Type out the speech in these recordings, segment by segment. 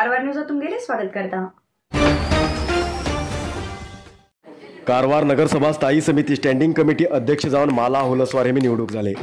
कारवार न्यूजात तुमगेले स्वागत करता। कारवार नगरसभा स्थायी समिती स्टँडिंग कमिटी अध्यक्ष जावन माला हुलस्वार हे निवडूक झाले।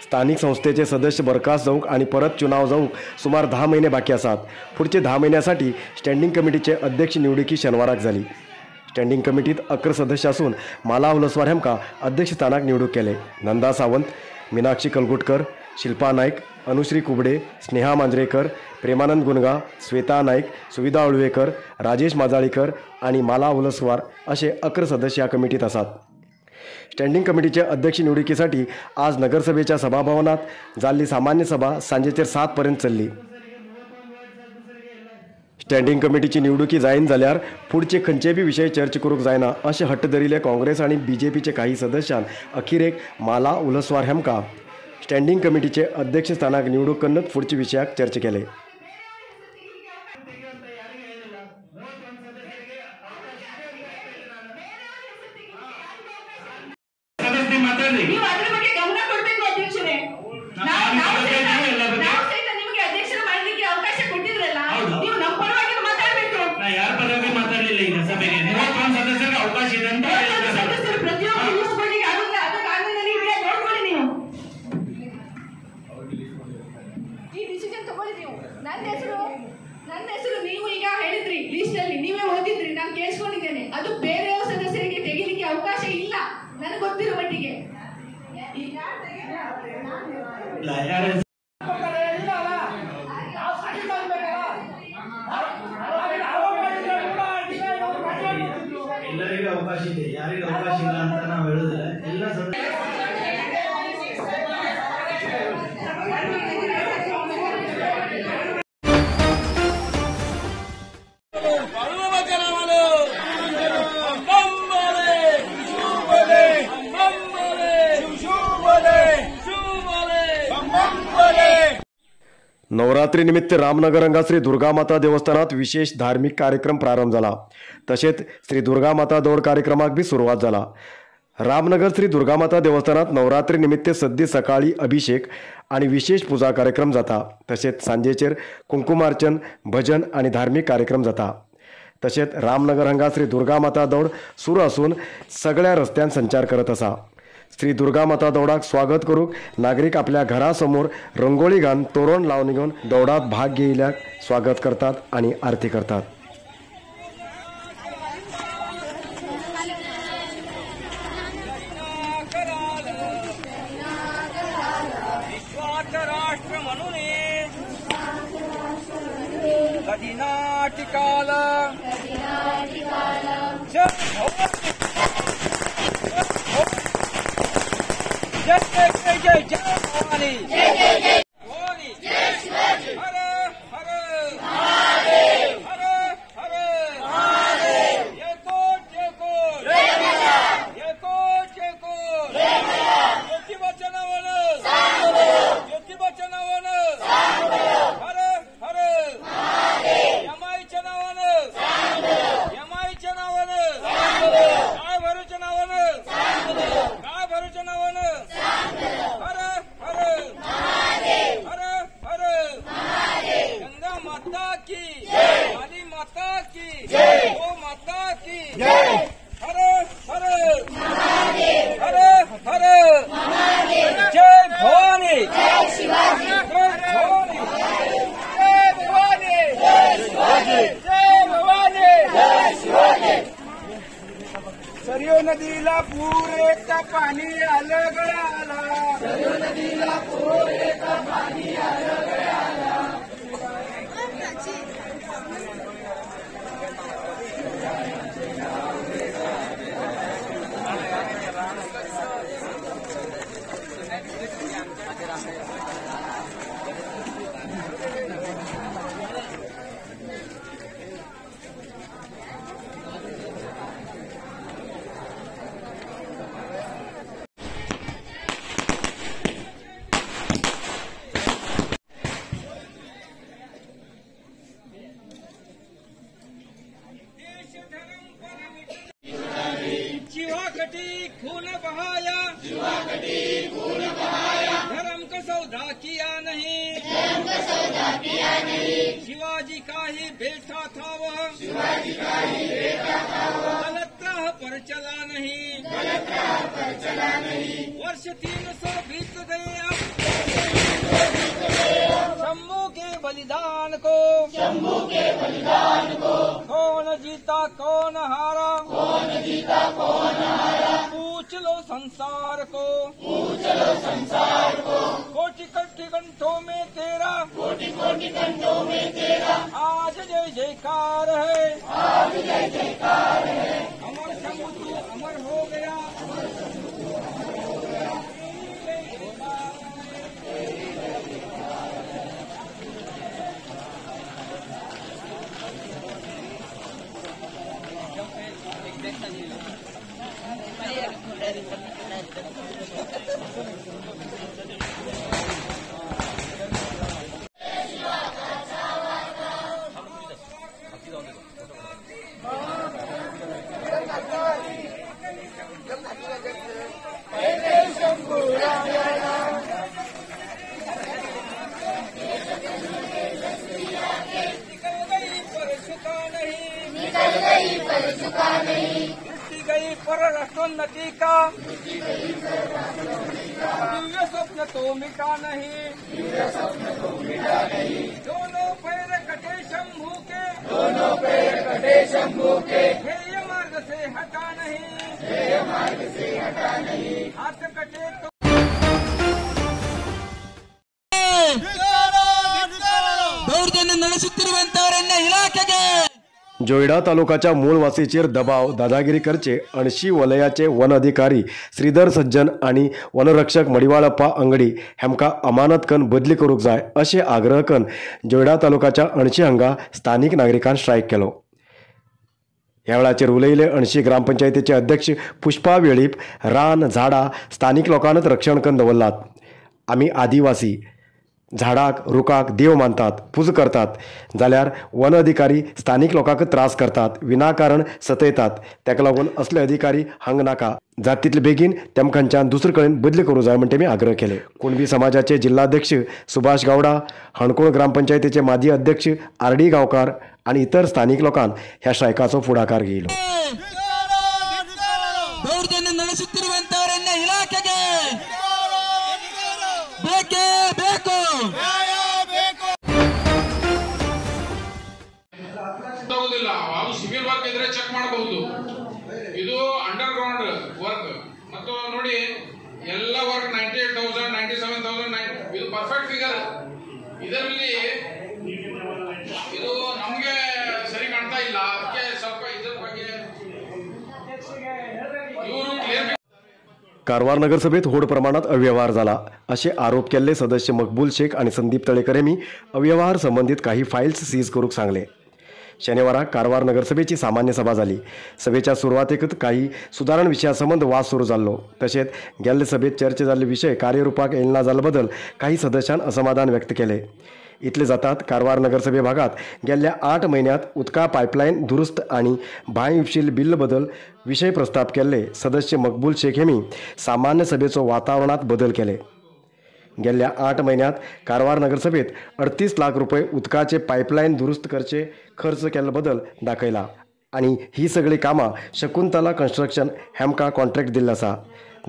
स्थानिक संस्थेचे सदस्य बरखास्त जावंक आणि परत चुनाव जावंक सुमार 10 महिने बाकी आसात। पुढचे 10 महिन्यासाठी स्टँडिंग कमिटीचे अध्यक्ष निवडणुकी शनिवाराक जाली। स्टँडिंग कमिटीत 11 सदस्य असून माला हुलस्वार हेमका अध्यक्षस्थानाक निवडूक केले। नंदा सावंत, मीनाक्षी कलगुटकर, शिल्पा नाईक, अनुश्री कुबडे, स्नेहा मांजरेकर, प्रेमानंद गुनगा, श्वेता नाईक, सुविधा उळवेकर, राजेश माजाळीकर आणि माला हुलस्वार असे 11 सदस्य या कमिटीत आसात। स्टँडिंग कमिटीचे अध्यक्ष निवडणुकीसाठी आज नगरसभेच्या सभाभवनात जाल्ली सामान्य सभा सांजेचेर 7 पर्यंत चल्ली। स्टँडिंग कमिटीची निवडणुकी जायन जाल्यार पुढचे खंयचे बी विशय चर्चा करूंक जायना अशें हट्ट धरिल्ले काँग्रेस आनी बीजेपीचे काही सदस्यान अखेरेक माला हुलस्वार हेमका स्टँडिंग कमिटीचे अध्यक्षस्थानाक निवडणूक कन्नत पुढच्या विशयाक चर्चा केले। ನನ್ನ ಹೆಸರು ನೀವು ಈಗ ಹೇಳಿದ್ರಿ, ಲಿಸ್ಟ್ ಅಲ್ಲಿ ನೀವೇ ಓದಿದ್ರಿ, ನಾನು ಕೇಳಿಸ್ಕೊಂಡಿದ್ದೇನೆ. ಅದು ಬೇರೆಯವ್ರ ಸದಸ್ಯರಿಗೆ ತೆಗಿಲಿಕ್ಕೆ ಅವಕಾಶ ಇಲ್ಲ ನನಗೆ ಗೊತ್ತಿರೋ ಮಟ್ಟಿಗೆ. ಎಲ್ಲರಿಗೂ ಅವಕಾಶ ಇದೆ, ಯಾರಿಗೂ ಅವಕಾಶ ಇಲ್ಲ ಅಂತ ನಾವು ಹೇಳುದಿಲ್ಲ. ಎಲ್ಲ नवरात्री निमित्त रामनगर हांगा श्री दुर्गा माता देवस्थानात विशेष धार्मिक कार्यक्रम प्रारंभ जाला। तशेंच श्री दुर्गा माता दौड कार्यक्रमाक बी सुरवात जाला। रामनगर श्री दुर्गा माता देवस्थानात नवरात्री निमित्त सद्दी सकाळी अभिषेक आणि विशेष पूजा कार्यक्रम जाता। तशेंच सांजेचेर कुंकुमार्चन, भजन आणि धार्मिक कार्यक्रम जाता। तशेंच रामनगर हांगा श्री दुर्गा माता दौड सुरू आसून सगळ्या रस्त्यान संचार करत आसा। श्री दुर्गा माता दौडाक स्वागत करूक नागरिक आपल्या घरासमोर रंगोळी घालून तोरण लावन घेवन दौडात भाग घेयिल्ल्याक स्वागत करतात आणि आरती करतात। जय जय जय जय भवानी, जय जय जय भवानी, जय शिवाजी, हर हर महादेव, हर हर महादेव, जय कोट जय कोट, जय माता, जय कोट जय कोट, जय माता, ज्योतिबाच्या नावानं सांगतो, ज्योतिबाच्या नावानं सांगतो, हर हर महादेव, यमाईच्या नावानं सांगतो, यमाईच्या नावानं सांगतो, काय भरूच्या नावानं सांगतो, काय भरूच्या नावानं हर हर महादेव, हर हर महादेव, गंगा माता की जय, काली माता की जय, ओ माता की जय, हर हर महादेव, हर हर महादेव, जय भवानी, जय शिवाजी, जय भवानी, जय भवानी, जय शिवाजी, जय भवानी, जय शिवाजी। सरयू नदीला पूर येता पाणी आलं गळाला, सरयू नदीला पूर येता पाणी आलं गळाला। कटी खून बहाया, शिवा कटी खून बहाया, धर्म का सौदा किया नहीं, धर्म का सौदा किया नहीं, शिवाजी का ही बेटा था वह, शिवाजी का ही बेटा था वह, गलत राह पर चला नहीं, गलत राह पर चला नहीं, वर्ष 300 बीत गए अब, शंभू के बलिदान को, शंभू के बलिदान को, कौन जीता कौन हारा, कौन जीता कौन हारा, पूछ लो संसार को, पूछ लो संसार को, कोटि कोटि कंठों में तेरा, कोटि कोटि कंठों में तेरा, आज जय जयकार है, आज जय जयकार है, अमर शंभू तू अमर हो गया, अमर शंभू तू अमर हो गया, गई पर राष्ट्रोन्नति का दिव्य स्वप्न तो मिटा नहीं, दिव्य स्वप्न तो मिटा नहीं, दोनों पैर कटे शंभू के, दोनों पैर कटे शंभू के, ध्येय मार्ग से हटा नहीं, ध्येय मार्ग से हटा नहीं, हाथ कटे तो ದೌರ್ಜನ್ಯ ನಡೆಸುತ್ತಿರುವಂತವರನ್ನ ಇಲಾಖೆಗೆ जोयडा तालुकाच्या मूळ वासीचेर दबाव दादागिरी करचे अणशी वलयाचे वन अधिकारी श्रीधर सज्जन आनी वनरक्षक मडिवाळप्पा अंगडी हेमकां अमानत कन बदली करूंक जाय अशें आग्रह कन जोयडा तालुकाच्या अणशी हांगा स्थानीक नागरिकान स्ट्रायक केलो. ह्या वेळाचेर उलयले अणशी ग्रामपंचायतीचे अध्यक्ष पुष्पा वेळीप रान झाडां स्थानीक लोकांनच रक्षण कन दवरलात. आमी आदिवासी झाडाक रुखाक देव मानतात, पुजा करतात, जाल्यार वन अधिकारी स्थानीक लोकांक त्रास करतात, विनाकारण सतयतात. ताका लागून असले अधिकारी हांगा नाका, जात तितले बेगीन तेमकांच्यान दुसरे कडेन बदली करूंक जाय म्हण तेमी आग्रह केले. कुणबी समाजाचे जिल्लाध्यक्ष सुभाष गावडा, हणकोण ग्रामपंचायतीचे माजी अध्यक्ष आर डी गांवकार आनी इतर स्थानीक लोकांन ह्या स्ट्रायकाचो फुडाकार घेयलो. ದೌರ್ಜನ್ಯ ನಡೆಸುತ್ತಿರುವಂತವರನ್ನ ಇಲಾಖೆಗೆ ಬೇಕೇ ಬೇಕು. ಅದು ಸಿವಿಲ್ ವರ್ಕ್ ಇದ್ರೆ ಚೆಕ್ ಮಾಡಬಹುದು, ಇದು ಅಂಡರ್ ಗ್ರೌಂಡ್ ವರ್ಕ್. ಮತ್ತು ನೋಡಿ ಎಲ್ಲ ವರ್ಕ್ 98,000 97,000 ಇದು ಪರ್ಫೆಕ್ಟ್ ಫಿಗರ್. ಇದರಲ್ಲಿ ಇದು ನಮಗೆ ಸರಿ ಕಾಣ್ತಾ ಇಲ್ಲ, ಅದಕ್ಕೆ ಸ್ವಲ್ಪ ಇದರ ಬಗ್ಗೆ ಇವರು ಕ್ಲಿಯರ್. कारवार नगरसभेत व्हड प्रमाणात अव्यवहार जाला असे आरोप केल्ले सदस्य मकबूल शेख आनी संदीप तळेकर यांनी अव्यवहार संबंदीत काही फायल्स सीज करूंक सांगले. शनिवाराक कारवार नगरसभेची सामान्य सभा जाली. सभेच्या सुरवातेकच काही सुदारण विशया संबंद वाद सुरू जाल्लो. तशेंच गेल्ले सभेत चर्चा जाल्ले विशय कार्यरुपाक येयला जाल्ले बदल काही सदस्यान असमाधान व्यक्त केले. इतले जातात कारवार नगरसभे भागात गेल्ल्या 8 म्हयन्यांत उदका पायपलायन दुरुस्त आनी बांय उपशील बिल बदल विशय प्रस्ताप केल्ले सदस्य मकबूल शेख हेमी सामान्य सभेचो वातावरणांत बदल केले. गेल्ल्या 8 म्हयन्यांत कारवार नगरसभेत 38 लाख रुपये उदकाचे पायपलायन दुरुस्त करचे खर्च केल्लो बदल दाखयला आनी ही सगळीं कामां शकुंतला कन्स्ट्रक्शन हेमकां कॉन्ट्रॅक्ट दिल्लें आसा.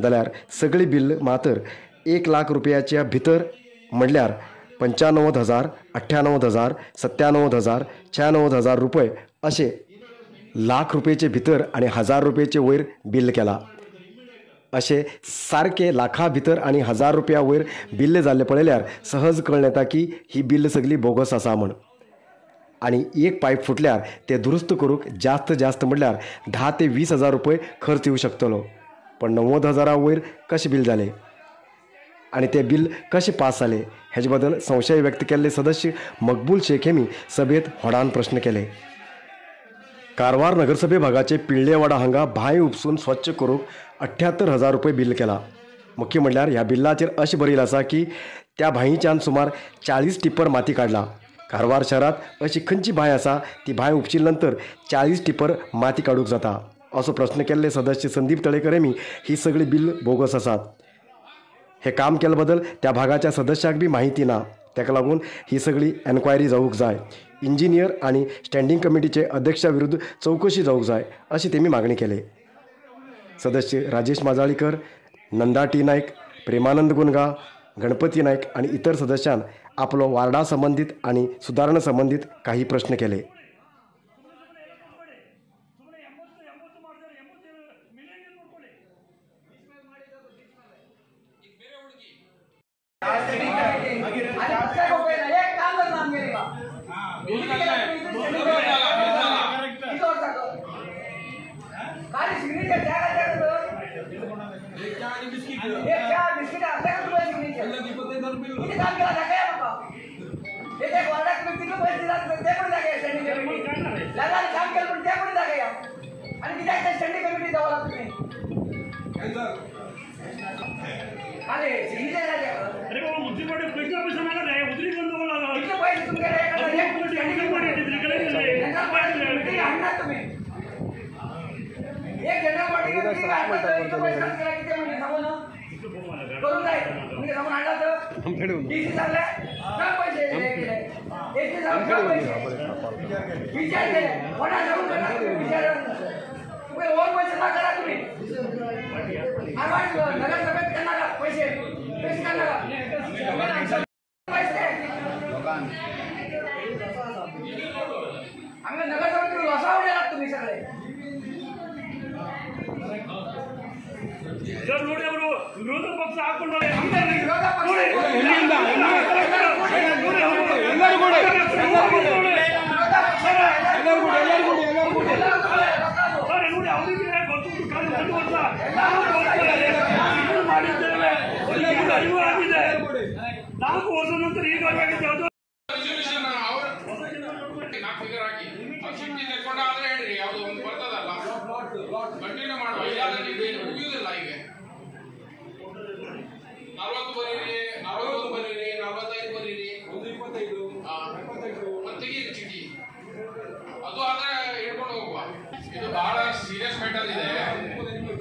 जाल्यार सगळीं बिल मात्र 1 लाख रुपयाच्या भितर म्हणल्यार 95,000, 98,000, 97,000, 96,000 रुपये असे लाख रुपयेचे भितर आनी 1,000 रुपयेचे वयर बिल केला. अशें सारके लाखा भितर आनी 1,000 रुपया वयर बिल्ल जाल्लें पळयल्यार सहज कळून येता की ही बिल सगळी बोगस आसा म्हण. आनी एक पायप फुटल्यार ते दुरुस्त करूंक जास्त जास्त म्हणल्यार 10 ते 20 हजार रुपये खर्च येवं शकतलो, पण 90,000 वयर कशें बिल जालें आनी तें बिल कशें पास जालें हेजे बद्दल संशय व्यक्त केल्ले सदस्य मकबूल शेख हेमी सभेंत व्हडान प्रश्न केले. कारवार नगरसभे भागाचे पिळ्ळेवाडा हांगा बांय उपसून स्वच्छ करूंक 78,000 रुपये बिल केला. मुख्य म्हणल्यार ह्या बिल्लाचेर अशें बरयलां आसा की त्या बांयच्यान सुमार 40 टिप्पर माती काडला. कारवार शहरांत अशी खंयची बांय आसा ती बांय उपशिल्ले नंतर 40 टिप्पर माती काडूंक जाता. असो प्रश्न केल्ले सदस्य संदीप तळेकर यांनी ही सगळी बिल बोगस आसात। हे काम केल्या बदल त्या भागाच्या सदस्याक बी माहिती ना, ताका लागून ही सगळी एन्क्वायरी जावंक जाय। इंजिनियर आनी स्टँडिंग कमिटीचे अध्यक्षा विरुद्ध चवकशी जावंक जाय अशी तेमी मागणी केली। सदस्य राजेश माजाळीकर, नंदा टी नाईक, प्रेमानंद गुनगा, गणपती नाईक आणि इतर सदस्यां आपलो वार्डा संबंधित आणि सुधारणा संबंधित काही प्रश्न केले।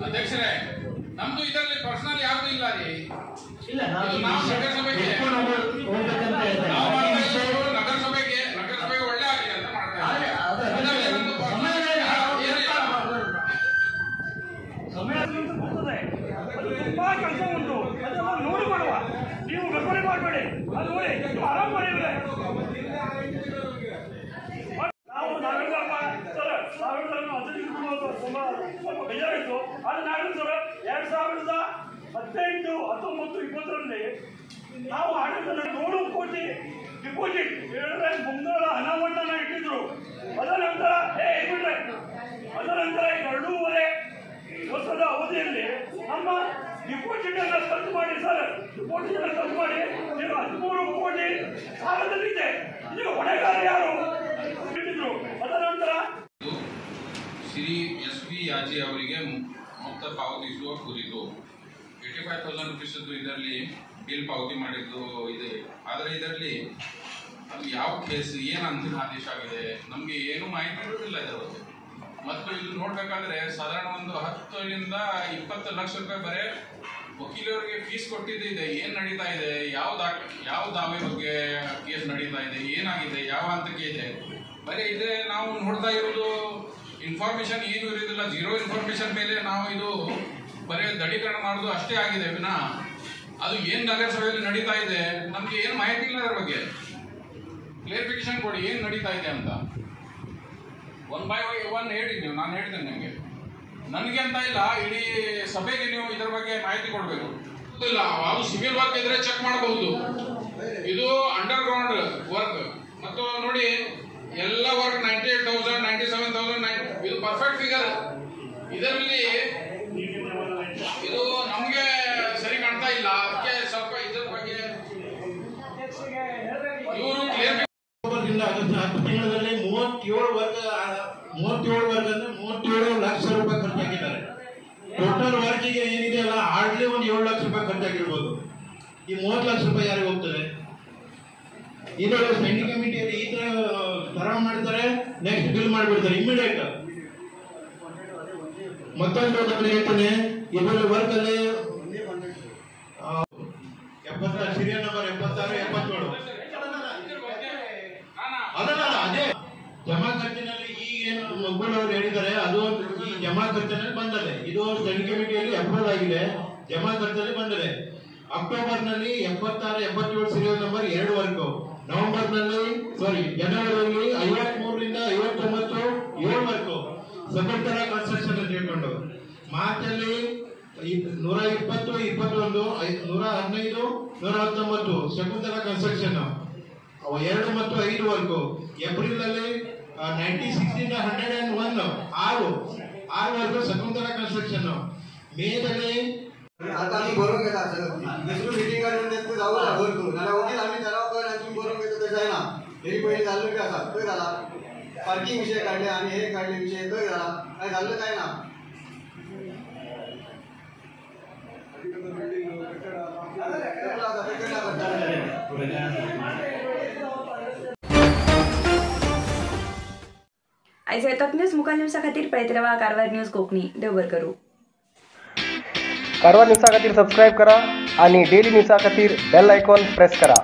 ಅಧ್ಯಕ್ಷರೇ, ನಮ್ದು ಇದರಲ್ಲಿ ಪರ್ಸನಲ್ ಯಾವ್ದು ಇಲ್ಲ ರೀ. ನಗರಸಭೆಗೆ ನಗರಸಭೆಗೆ ಒಳ್ಳೆ ಆಗಲಿ ಅಂತ ಮಾಡ್ತಾ ತುಂಬಾ ಕೆಲಸ ಉಂಟು, ಅದೆಲ್ಲ ನೋಡಿ ಮಾಡುವ. ನೀವು ಗರ್ಭಣೆ ಮಾಡಬೇಡಿ, ಅದು ನೋಡಿ ಆರಾಮ ಮಾಡಿ. ನಾವು ನಾಗರಿಕ ಸರ್ 2015 ಸ್ವಲ್ಪ ಬೇಜಾರಿತ್ತು. ಆದರೆ ನಾಗರಿಕ ಸರ್ 2018, 19, 20ರಲ್ಲಿ ನಾವು ಆಡಳಿತ 100 ಕೋಟಿ ಡಿಪಾಸಿಟ್ ಮುಂಗಡ ಹಣವನ್ನು ಇಟ್ಟಿದ್ರು. ಅದರ ನಂತರ ಬಿಟ್ರೆ ಅದರ ನಂತರ 2.5 ವರ್ಷದ ಅವಧಿಯಲ್ಲಿ ನಮ್ಮ ಡಿಪಾಸಿಟ್ ಅನ್ನು ಖರ್ಚು ಮಾಡಿ ಸರ್, ಡಿಪಾಸಿಟ್ ಅನ್ನು ಖರ್ಚು ಮಾಡಿ ನೀವು 13 ಕೋಟಿ ಸಾಲದಲ್ಲಿದೆ. ಈಗ ಹೊಣೆಗಾರ ಯಾರು ಇಟ್ಟಿದ್ರು? ಅದರ ನಂತರ ಶ್ರೀ ಎಸ್ ವಿ ಯಾಜಿ ಅವರಿಗೆ ಮೊತ್ತ ಪಾವತಿಸುವ ಕುರಿತು 85,000 ರುಪೀಸ್ ಇದರಲ್ಲಿ ಬಿಲ್ ಪಾವತಿ ಮಾಡಿದ್ದು ಇದೆ. ಆದರೆ ಇದರಲ್ಲಿ ಅದು ಯಾವ ಕೇಸ್, ಏನು ಅಂತಿಮ ಆದೇಶ ಆಗಿದೆ, ನಮಗೆ ಏನು ಮಾಹಿತಿ ಇರೋದಿಲ್ಲ ಇದರ ಬಗ್ಗೆ. ಮತ್ತು ಇದು ನೋಡಬೇಕಾದ್ರೆ ಸಾಧಾರಣ ಒಂದು 10 ರಿಂದ 20 ಲಕ್ಷ ರೂಪಾಯಿ ಬರೇ ವಕೀಲರಿಗೆ ಫೀಸ್ ಕೊಟ್ಟಿದ್ದಿದೆ. ಏನು ನಡೀತಾ ಇದೆ, ಯಾವ ದಾವೆ ಬಗ್ಗೆ ಕೇಸ್ ನಡೀತಾ ಇದೆ, ಏನಾಗಿದೆ, ಯಾವ ಹಂತಕ್ಕೆ ಇದೆ, ಬರೀ ಇದೇ ನಾವು ನೋಡ್ತಾ ಇರೋದು. ಇನ್ಫಾರ್ಮೇಶನ್ ಏನು ಇರೋದಿಲ್ಲ, ಜೀರೋ ಇನ್ಫಾರ್ಮೇಶನ್ ಮೇಲೆ ನಾವು ಇದು ಬರೀ ದಢೀಕರಣ ಮಾಡೋದು ಅಷ್ಟೇ ಆಗಿದೆ ವಿನಃ ಅದು ಏನು ನಗರಸಭೆಯಲ್ಲಿ ನಡೀತಾ ಇದೆ ನಮಗೆ ಏನು ಮಾಹಿತಿ ಇಲ್ಲ. ಅದರ ಬಗ್ಗೆ ಕ್ಲಿಯರಿಫಿಕೇಶನ್ ಕೊಡಿ, ಏನು ನಡೀತಾ ಇದೆ ಅಂತ. 1 by 1 ಹೇಳಿ ನೀವು, ನಾನು ಹೇಳ್ತೇನೆ ನಿಮಗೆ. ನನಗೆ ಅಂತ ಇಲ್ಲ, ಇಡೀ ಸಭೆಗೆ ನೀವು ಇದರ ಬಗ್ಗೆ ಮಾಹಿತಿ ಕೊಡಬೇಕು. ಇಲ್ಲ, ಅದು ಸಿವಿಲ್ ವರ್ಕ್ ಇದ್ರೆ ಚೆಕ್ ಮಾಡಬಹುದು. ಇದು ಅಂಡರ್ ಗ್ರೌಂಡ್ ವರ್ಕ್. ಮತ್ತು ನೋಡಿ, ಎಲ್ಲ ವರ್ಕ್ 98,000, 97,000 ಇದು ಪರ್ಫೆಕ್ಟ್ ಫಿಗರ್. ಇದರಲ್ಲಿ ಇದು ನಮಗೆ ಸರಿ ಕಾಣ್ತಾ ಇಲ್ಲ. ಅದಕ್ಕೆ ಸ್ವಲ್ಪ ಇದರ ಬಗ್ಗೆ ಇವರು ಕ್ಲಿಯರ್. 10 ತಿಂಗಳಲ್ಲಿ 37 ವರ್ಗ, 37 ವರ್ಗ ಅಂದ್ರೆ 37 ಲಕ್ಷ ರೂಪಾಯಿ ಖರ್ಚಾಗಿದ್ದಾರೆ. ಟೋಟಲ್ ವರ್ಕಿಗೆ ಏನಿದೆ ಅಲ್ಲ, ಹಾರ್ಡ್ಲಿ ಒಂದು 7 ಲಕ್ಷ ರೂಪಾಯಿ ಖರ್ಚಾಗಿರ್ಬೋದು. ಈ 30 ಲಕ್ಷ ರೂಪಾಯಿ ಯಾರಿಗೆ ಹೋಗ್ತದೆ? ಇದರ ಸ್ಟ್ಯಾಂಡಿಂಗ್ ಕಮಿಟಿಯಲ್ಲಿ ಈ ತರ ಠರಾವ್ ಮಾಡ್ತಾರೆ, ನೆಕ್ಸ್ಟ್ ಬಿಲ್ ಮಾಡಿಬಿಡ್ತಾರೆ ಇಮಿಡಿಯೇಟ್. ಮತ್ತೊಂದು ನಿಮಗೆ ಹೇಳ್ತೇನೆ, ಇದರಲ್ಲಿ ವರ್ಕ್ ಅಲ್ಲಿ 76 ಸೀರಿಯಲ್ ನಂಬರ್ 76 77 ಅಲ್ಲ ಅದೇ ಜಮಾ ಖರ್ಚಿನಲ್ಲಿ ಈಗ ಏನು ಮಗ್ಗುಲ್ ಅವರು ಹೇಳಿದ್ದಾರೆ ಅದು ಈ ಜಮಾ ಖರ್ಚಿನಲ್ಲಿ ಬಂದಿದೆ. ಇದು ಸ್ಟ್ಯಾಂಡಿಂಗ್ ಕಮಿಟಿಯಲ್ಲಿ ಅಪ್ರೂವಲ್ ಆಗಿದೆ, ಜಮಾ ಖರ್ಚಲ್ಲಿ ಬಂದಿದೆ. ಅಕ್ಟೋಬರ್ ನಲ್ಲಿ 76 77 ಸೀರಿಯಲ್ ನಂಬರ್ 2 ವರ್ಕ್, ನವೆಂಬರ್ ನಲ್ಲಿ ಸಾರಿ ಜನವರಿಯಲ್ಲಿ 53 ರಿಂದ 59 7 ವರ್ಕ್ ಸಬಲ್ತರ ಕನ್ಸ್ಟ್ರಕ್ಷನ್ ಅಂತ ಹೇಳ್ಕೊಂಡು, ಮಾರ್ಚ್ ಅಲ್ಲಿ 120 21 115 119 ಶಕುಂತಲಾ ಕನ್ಸ್ಟ್ರಕ್ಷನ್ 2 ಮತ್ತು 5 ವರ್ಕ್, ಏಪ್ರಿಲ್ ನಲ್ಲಿ 96 ರಿಂದ 101 6 ವರ್ಕ್ ಶಕುಂತಲಾ ಕನ್ಸ್ಟ್ರಕ್ಷನ್, ಮೇದಲ್ಲಿ आता आमी बरोवंक येता दुसरी मिटींग काडून ते जावं ना वर्क नाल्यार वगीच आमी ठराव कर आनी तुमी बरोवंक येता तशें जायना. हेरी पयलीं जाल्लो बी आसा थंय जाला, पार्किंग विशय काडले आनी हे काडले विशय थंय जाला, कांय जाल्लो काय ना. आयज येतात न्यूज मुखार न्यूजा खातीर पळयत रावा कारवार न्यूज कोंकणी. देव बरें करूं. कारवार न्यूजा खातीर सबस्क्रायब करा आणि डेली न्यूजा खातीर बेल आयकॉन प्रेस करा.